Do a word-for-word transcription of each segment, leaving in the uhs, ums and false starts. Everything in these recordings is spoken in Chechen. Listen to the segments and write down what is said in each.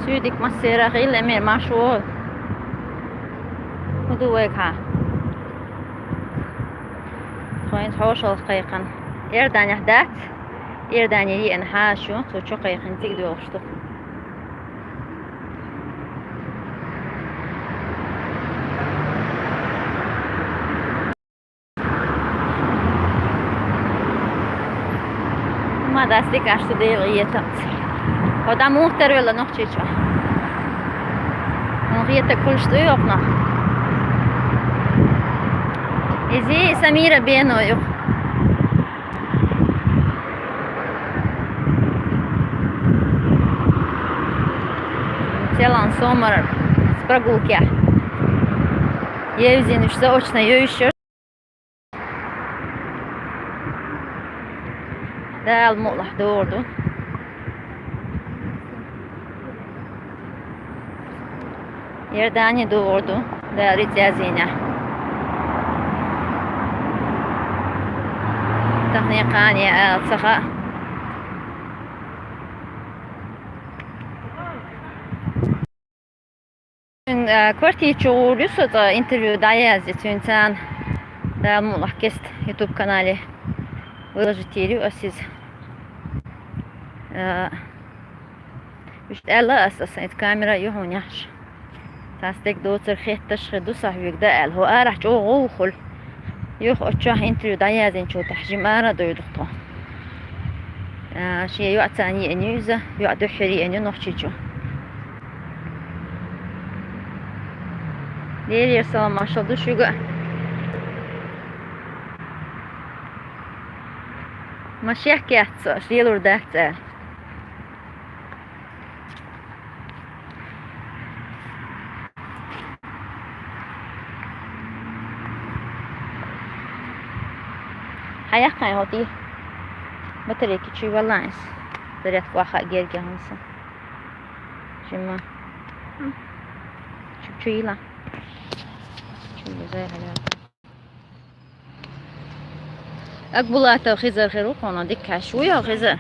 Суьйдиг массерах илла мер марш ву. ХӀун ду вайга хьа? Тхоьн хьошалгӀа кхайкхина. Иорданехь дац. Иордане еана хьаша ю, цо чу кхайкхина цига доьлхуш ду. Ма дас дика аш ду дела етац. Хьо дӀа муха тера велла Нохчийчу? Хьуна хетаг хуьлуш ду йокхунах? Иза Самира бено ю. Целан сомар с прогулки. Евзин уж заочно йовзуш. Дала мукъалахь догӀур ду. Иордане догӀур ду. Дала рицкъ язйина. Тахне кхане ала ца хаьа. Цуьнан, а, квартира чу гӀур ю со, цкъа интервью дӀаязъе цуьнан царна. Дала мукъалахь кеста YouTube канале выложить йийр ю ас иза. А, уьш аьлла ас, ас хӀинца камера ю хьуна яхьаш. Цхьа стаг доцург хетташ хир ду сан хьоьга дан аьлла. ХӀо арахь чӀогӀа гӀовгӀа хуьлу. Юха оцу чохь интервью дӀаязйинчул тӀаьхьа жима ара а дойду тхо. А, шен йоӀ царна еана ю иза, йоӀ дуьххьара еана ю Нохчийчу. Лерера салам маршалла ду шуьга. Ма шек яц со, аш лелур дац аьлла. Хьан яхкхайн хӀотий? Батарейки чуй валлаьн ас. Зарядка ваха герга хӀунса. Жимма. Чу-, чуйла. Чуйла зай хьалялта. Акбулатов Хизар хир ву кхуна, дика хьаьш ву йо Хизар?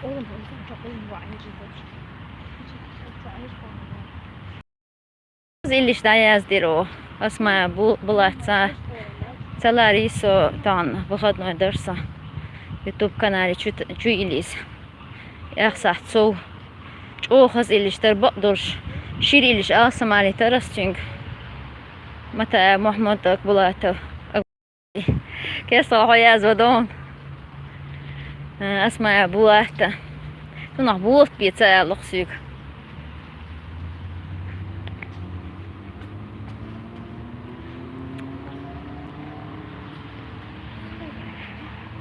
Иллиш дӀаяздира ву. Ас ма бу-, булаца. Ца ларий со тахана выходной дара сан. YouTube канале чу-, чу илийса. Эх сахьт сов. ЧӀогӀа хаза иллиш тара бакъдолуш. Шира иллиш алсамале тара ас цуьнга. Матаев Мухьаммад Акбулатов. Кестал хьо язва дон. Ас ма бу атта. Цунах бот бе ца аьлла соьга.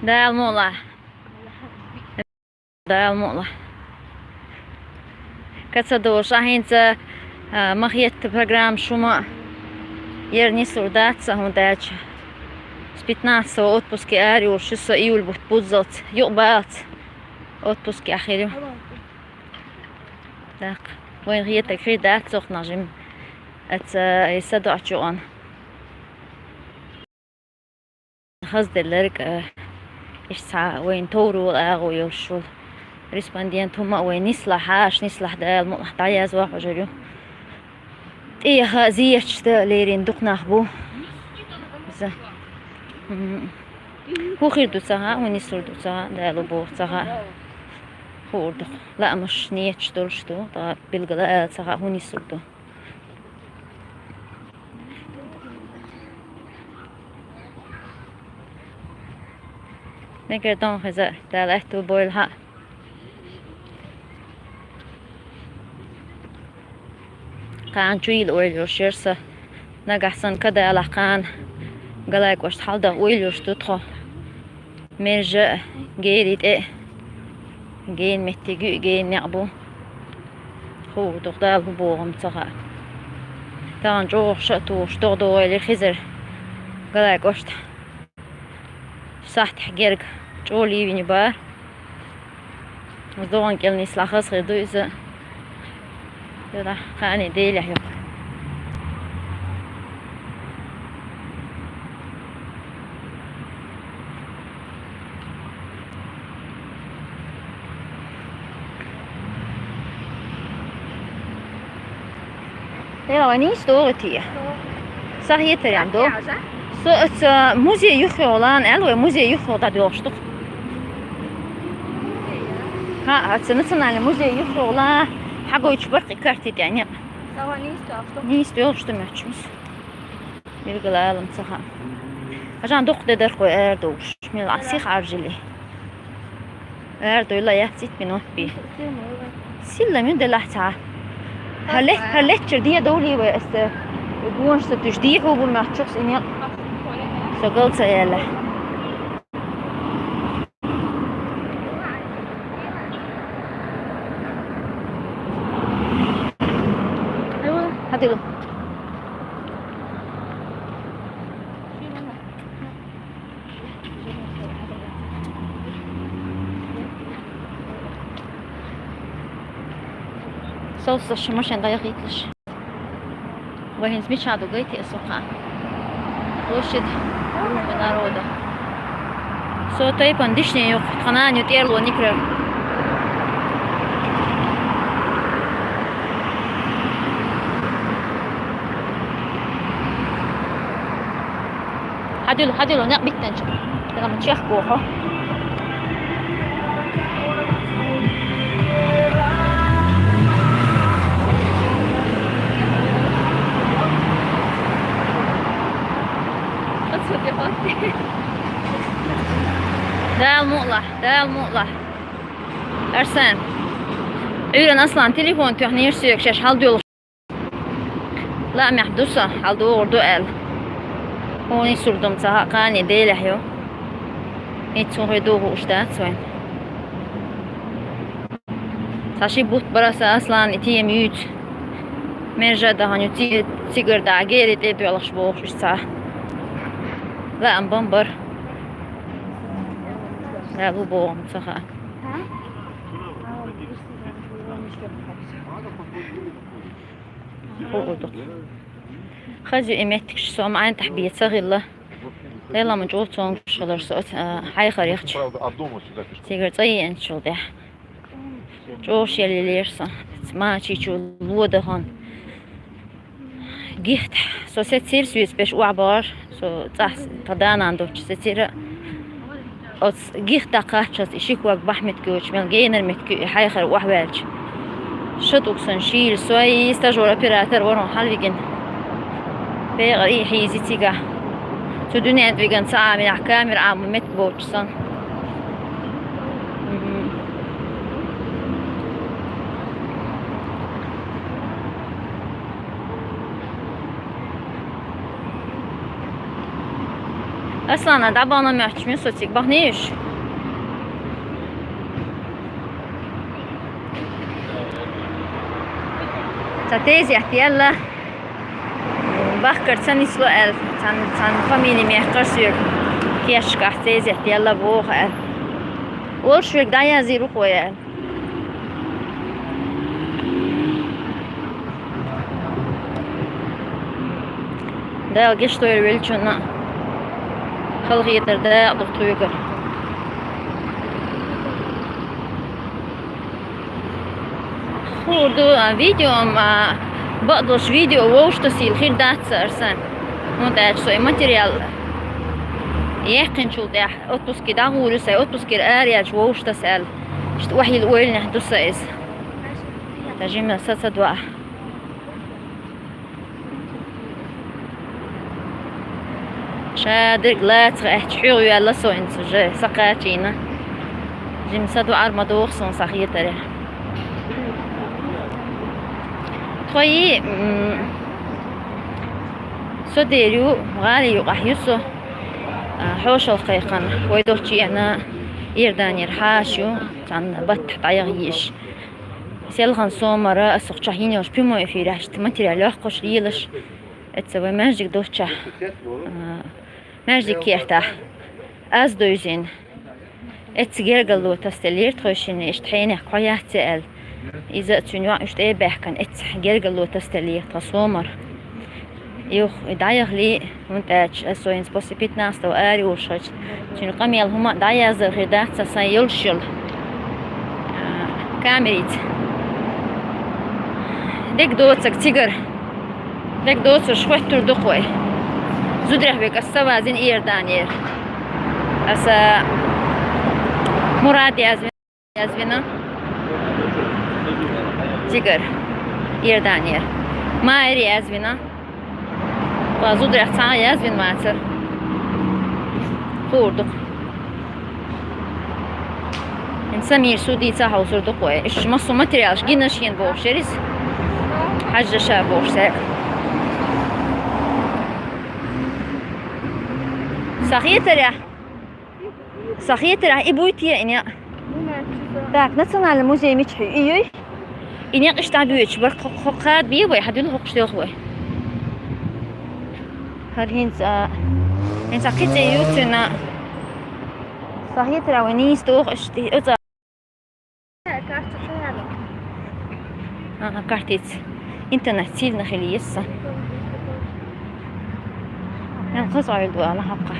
Дала мукъалахь. Дала мукъалахь. Каца долуш, ахь хӀинца, а, ма хетта программа шума яра нислур дац сан, хӀунда аьлча с пятнадцатого отпуске ара йолуш ю со июль бутт буззалц, юкъа балц отпуске ахир ю. ТӀаккха вайн хетаг хир дац цохнах жима, аца и садоӀучу юкъана. Хазделларг, а, иштта цхьа вайн товрал агӀо йолуш волу респондент хӀума а вайн нислахь, хьаша нислахь Дала мукъалахь дӀаязва хьожур ю. ТӀеяха а зечаш дан лерина дукха нах бу. Иза. М. ХӀун хир ду ца хаьа, хӀун нислур ду ца хаьа, Дала боху ца хаьа. Хуур ду. Лаамаш нечаш долуш ду, ткъа билгала ала ца хаьа, хӀун нислур ду. Мегар дон хеза, Дала аьтту бойла хьа. Кхана чу йила ойла йолуш яра сан. Нагахь санна кадалахь кхана, Галай кӀошта хьалдаха ойла йолуш ду тхо. Мержа а, герий тӀе а, гена меттиг ю и гена некъ бу. Хуур ду-кх Дала хӀун боху-м ца хаьа. Тахана чӀогӀа ша а тухуш, догӀа догӀийла Хизар Галай кӀошта. сахьтехь герга чӀогӀа лийвина бара. Из догӀан кӀел нислахь хаза хир ду иза. Дела, кхане Делехь юкъа. Дела, вай нийса догӀу те? Сахьетарехь ду. Со оцу музей юххехула аьлла, вай музей юххехула дӀадоьлхуш ду-кх. ХӀаъ, оцу национальный музей юххехула хьагойтуш бара-кх и карти тӀехь некъ. Нийса доьлхуш ду моьттуш мис. Билггала алам ца хаьа. Хьажа, дукха де дара-кх вай арадовлуш. Мел а сиха Ӏаржили. Арадойла яц итт минот бен. Силла муьн делахь цхьа. ХӀара ле-, хӀара леччара де довлий вай аса? Гонаш ца туьйсуш, дехьа бу моьттуш-кх и некъ. Со гал ца яьлла. Хьадилла. Со, со ши машен дӀаяхийталаш. Вай хӀинца мичахь ду гайтий аса хьан? Площадь Дружбы народов. Со тайпана дишне юкъа, тхан нана ю тӀерло Никрар. Хьадуьллу, хьадуьллу, некъ биттанчу. Прямо чехка воху. Дала мукъ лахь, Дала мукъ лахь. Арсен. Ӏуьйранна Аслан телефон тоьхнера соьга, шаьш хьалдоьлхуш. Лаамехь ду со, хьалдогӀур ду аьлла. Хьуна и сурдум ца хаьа, кхане Делехь ю. ХӀинца хӀун хир ду хууш дац вайн. Цхьа ши бутт бара аса Аслан и тема юьйцу. Мержа а дахана ю ци-, цигара дӀа гери тӀе а доьлхуш бохуш уьш цхьа. Лаам бан бара. Дала ву боху ца хаьа. ХӀун ду-кх? Хаза ю и меттигаш, со ма Ӏантахь бен ца хилла. Делахь ма чӀогӀа цомгуш хилар со оцу, а, хьайхарехча. Цигара цӀа еанчул тӀехь. ЧӀогӀа шел еллера со. Мачичу ло дахана. Гихта. Со сецира соьца беш охьабахара. Со цӀахь тхан да-нана долчу сецира. Оцу гихта кхаччалц и ши ког бахьа меттиг йоцуш мел генара меттиг ю и хьайхара охьаваьлча. ШатӀуг санна шийла со и стажер-оператор вара хьалавигина. Пекъар и хьийзи цигахь. Цу дуьнен тӀе виган ца Ӏаминехь камера Ӏамо меттиг боцуш санна. Мгм. Аслана, дӀабахана моьттуш ма ю со цига, бахний уьш? Цхьа тезет яьлла, бахкар ца нисло аьлла, цхьана, цхьана фамили мехкара соьга, кешнашкахь тезет яьлла боху аьлла. Олуш верг дӀаязйийр ву-кх вай аьлла. Дала гечдойла веллачунна, халахетар дакъа ду тхоьгара. Хуур ду, а, видео, а, бакъдолуш видео вовшах тасийла хир дац аса, Арсен. ХӀунда аьлча со и материал яьккхинчул тӀаьхьа отпуске дӀагӀур ю, сайн отпускера араяьлча вовшах таса аьлла. Иштта охьайилла ойланехь ду сан иза. Ткъа жимма са ца доа. Ша дерг лаца гӀаьттича хьоьгӀа йоьлла со хӀинца уже, са кхачийна. Жимма са доӀар ма доху суна сан хетарехь. Тхоьи, м, со дер ю, гӀали юкъахь ю со. А, хьошалгӀа кхайкхина, вай долчу еана Иорданера хьаша ю, цхьана баттахь дӀаяхъеш. Селхана сомара аса хӀокху чохь йина йолчу прямой эфирехь материал йоккхуш лелаш, эцца вай маьждиг долччахь, а, маьждиг кертахь. Аз дойзина. Эцца гергарло тасаделира тхо шинна, иштта хьенех кхо яц аьлла. Иза а цуьнан йоӀ иштта тӀе а баьхкина, эцца гергарло тасаделира тхан сомара. Юха, и дӀаяхале, хӀунда аьлча аса со хӀинца после пятнадцатого ара йолуш хилча, цуьнан къамел хӀума а дӀаяздар хир дац сан, сан йолуш йолу, а, камерица. Дерг доцург цигара. Дерг доцург хоьттур ду-кх вай. Зударий верг аса ца вазийна Иорданера. Аса Мурад язвина, язвина. Цигара. Иорданера. Майра язвина. Ткъа зударий цхьа а язвина вацара. Хуур ду-кх. ХӀинца Самира суде ца хьовсур ду-кх вай. Иштта массо а материалаш гина шена бохуш яра иза. Хьажа ша бохуш цаьрга. Сан хетарехь, сан хетарехь, и буй те и некъ? Так, Национальный музей мичахь ю? И юй? И некъ иштта дӀабоьдуш бара, кхо, кхо кхада бе вай, хьан дуьллу хӀокхуш делха вай? ХӀара хӀинца, а, хӀинца кхин цӀе ю цуьнан. Сан хетарехь, вай нийса доху иштта, оцу А, картица. Интернет сильно хили еза сан. Ан кхуза ойла ду ала хьакха.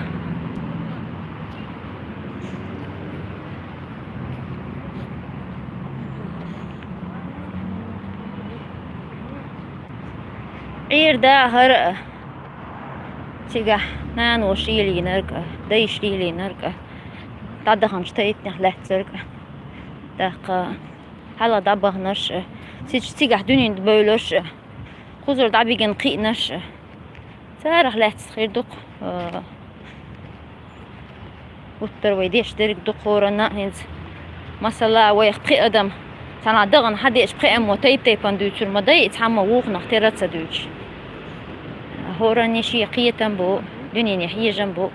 Ӏийр да хӀара а. Цигахь наноша лелийнарг а, дайша лелийнарг а, дӀадаханчу тайпанех лаьцнарг а. ТӀаккха хьалха дӀабаханарш а, цигахь дуьненна бевлларш а, кхузара дӀабигина кхиънарш а. Царах лаьцна хир ду-кх, а, уттар вай деш дерг ду-кх хӀоранна а хӀинца. Масала, вайх пхи адам, цхьана дахана хьадеъча пхи аммо тайп-тайпана дуьйцур ма дай, и цхьаммо вукхунах тера а ца дуьйцуш. ХӀоранна шен кхетам бу, дуьнене хьежам бу.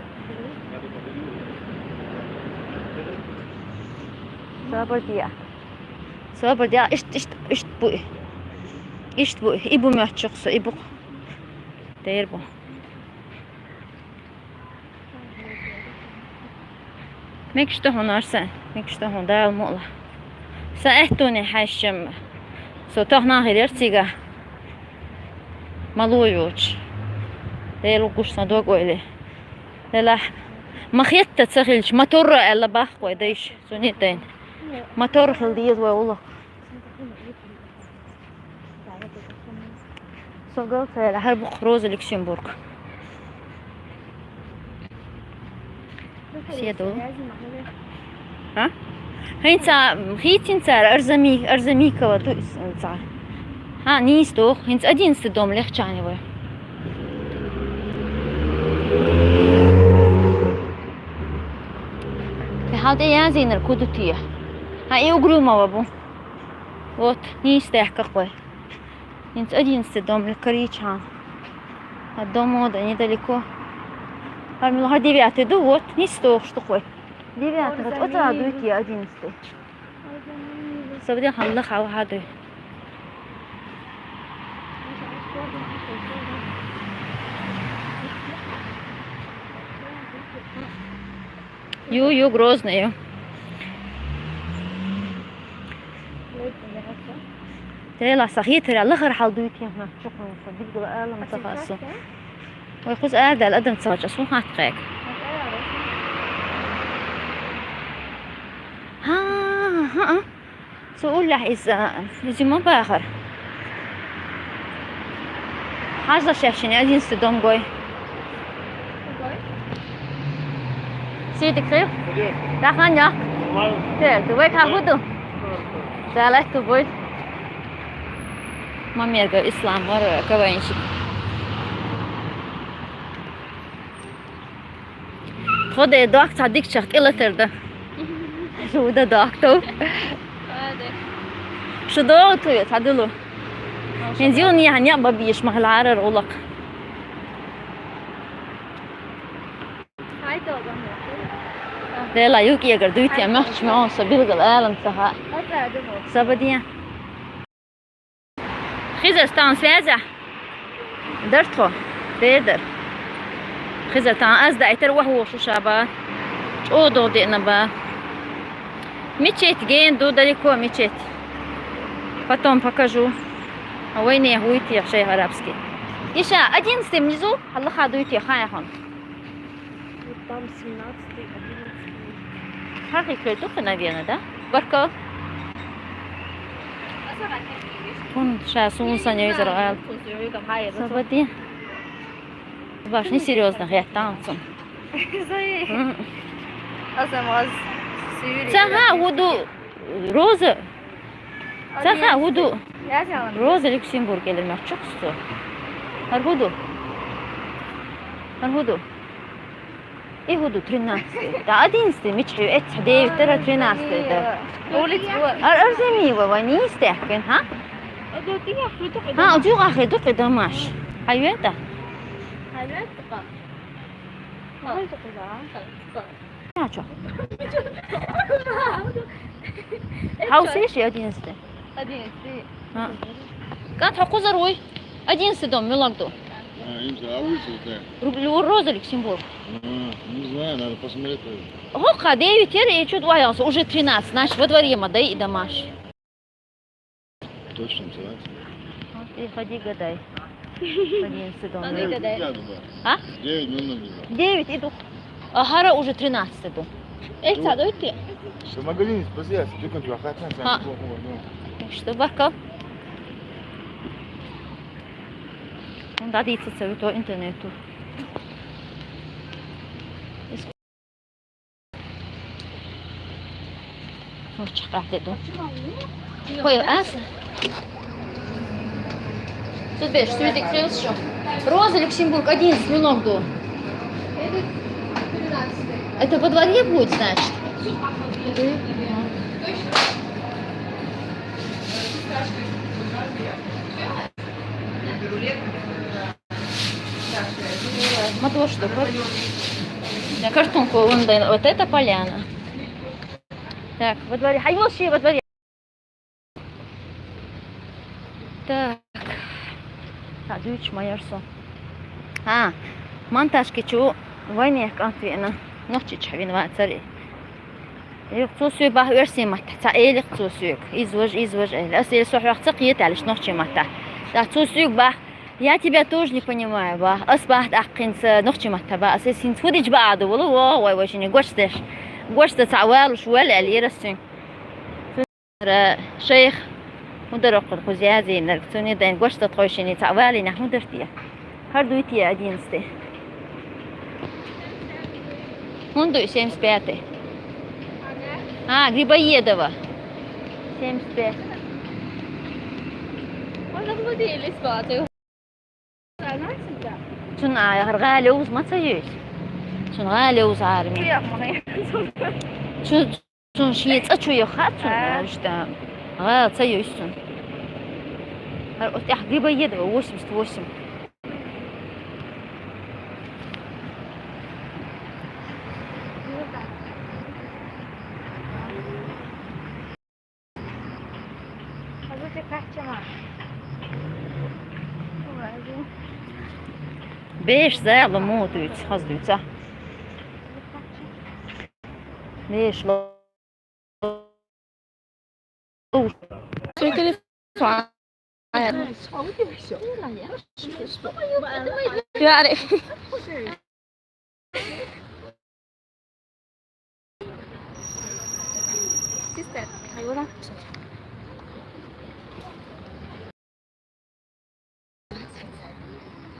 Собар де. Собар де, иштта, иштта, иштта бу и. Иштта бу и. И бу моьттуш со, и бу-кх. Дера бу. Мегаш ду хьуна, Арсен, мегаш ду хьуна, Дала мукъ лахь. Сан аьттоне хьаьжча-м, со тахана хир яра цигахь. Мало йоцуш. Дела ву гуш сан дог-ойла. Делахь, ма хетта ца хилча, мотор а аьлла баккха вай дайша, цуьнан а дайна. Мотор хила деза вай гӀуллакх. Со гал ца яра, хӀара бу-кх Роза Люксембург. Седу. А? ХӀинца хийцина цара, Арзами-, Арзамикова ду иза цара. ХӀа, нийса доху, хӀинца одиннадцатый дом легчани вай. Хьал тӀе язийнарг хӀун ду те? ХӀа, и Угрюмова бу. Вот, нийса даьхкира-кх вай. ХӀинца одиннадцатый дом лакарийчхьана. А дом да недалеко. ХӀара мила хӀара девятый ду, вот, нийса дохуш ду-кх вай. Девятый, оцу а дуй те одиннадцатый. Со бен хьалла хьал хьадуй. Ю, ю, Грозный ю. Дела, сан хетарехь, лахара хьал дуй те хӀуна, чу кхуьнца, билгала ала ма ца хаьа суна. Вай кхуза арадаьлла адам ца хилча, суна хатта кхаьга. ХӀа, хӀа, а. Цу уллехь иза, иза ма бахара. Хьажа шаьш шина одиннадцатый дом гой. Сийдиг хир? Дахан йоккха. Те, ду вай каху ду? Далат ду бой. Мамерга Ислам вара КВНщик. Тхо де док цхьа дикачех тӀелатар дан. Шу да док тов. Шу догӀу ту я цхьа дулу. Хин зил нехьа некъ бабийш ма хиларар гӀулакх. Дела юкъегар дуьйтя махча ма со билгал алам ца хаьа. Сабадия. Хизар стан связя? Дар тхо. Дер дар. Хизар тан аз дайтар вахь вохуш шаба. ЧӀоагӀа деана ба. Мечеть генду, далеко мечеть. Потом покажу. А вайнех вуй тех шайх арабский. Иша, одиннадцатый внизу, Аллаха дуй тех, хай хон. Вот там семнадцатый, одиннадцатый. Хахи кой туха, наверное, да? Баркал. Кун ша сун саня изаргал. Сабади. Башни серьёзно хеттан цун. Зои. М. Азамаз. Сивири. Цаха худу Роза. Цаха худу. Роза Люксембург или мачуксу. Аргуду. Аргуду. И худу тринадцатый. Да, одиннадцатый, мичхи, эт, девять, тера, тринадцатый, да. Улица. Ар-, Арзамиева, не истехкин, ха? Ха, уджуга хеду, кидамаш. Хайвета? Хайвета? Ачо. Хаусиш одиннадцатый. Одиннадцатый. А. Кан хакузар уй? Одиннадцатый дом, милагдо. А, им за улицу, да. Ру-, Роза Люксембург. А, не знаю, надо посмотреть. Хоха, девять, и чуть ваялся, уже тринадцать, значит, во дворе ма, да и домаш. Точно называется. Вот и ходи гадай. Одиннадцатый дом. Ходи гадай. Я думаю. А? Девять минут назад. Девять иду. А хара уже тринадцать иду. Эй, цадойте. Что магазин спасибо, ты кончу ахатна. Ха. Что, баркал? Он дадится целый то интернету. Нохчи къахьдеду. Хой, ас? Тут беш, сюдик сюз шо. Роза Люксембург, одиннадцать, минуту. Это во дворе будет, значит? Ма то, что кар-, я картонку вон дай, вот это поляна. Так, во дворе. Хайвол ши во дворе. Так. Та дүүч майорсо. А, монтажки чу вайнех кӀантвена. Нохчи чхавин ва цари. Юх цо сюй бах версия матта. Ца элих цо сюйг. Из вож, из вож эл. Ас эл сохьвах ца киет алиш нохчи матта. Да цо сюйг бах. Я тебя тоже не понимаю, ба. Ас бахт ахкъинца нохчи матта ба. Ас син цудич ба аду вала, во, вай, вай, шини гочдеш. Гочда ца валуш вал али расин. Ра, шейх. Мудар окъур хузя зейнер. Цуни дайн гочда тхойшини ца вали на мудар тия. Хар дуй тия одиннадцатый. Мунду семьдесят пятый. А, Грибоедова. Семьдесят пять. Можно было делись, Цун а гӀале уз ма ца юйс. Цун гӀале уз арми. Цун, цун ши цӀа чу йоха, цун а, ишта. ГӀал ца юйс цун. Гьар устяхь Грибоедова, восемьдесят восемь. Беш зайла му дуьйцу, хаз дуьйца. Беш ло. Цуй телефон. Яре. Sister, I wanna.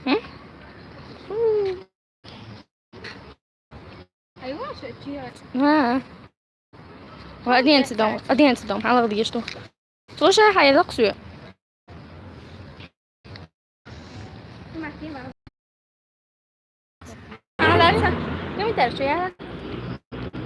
М? М. Ва, одиннадцать дом, одиннадцать дом, ала вижу. Слушай, хай лаксу. Ала, не ми дальше, я.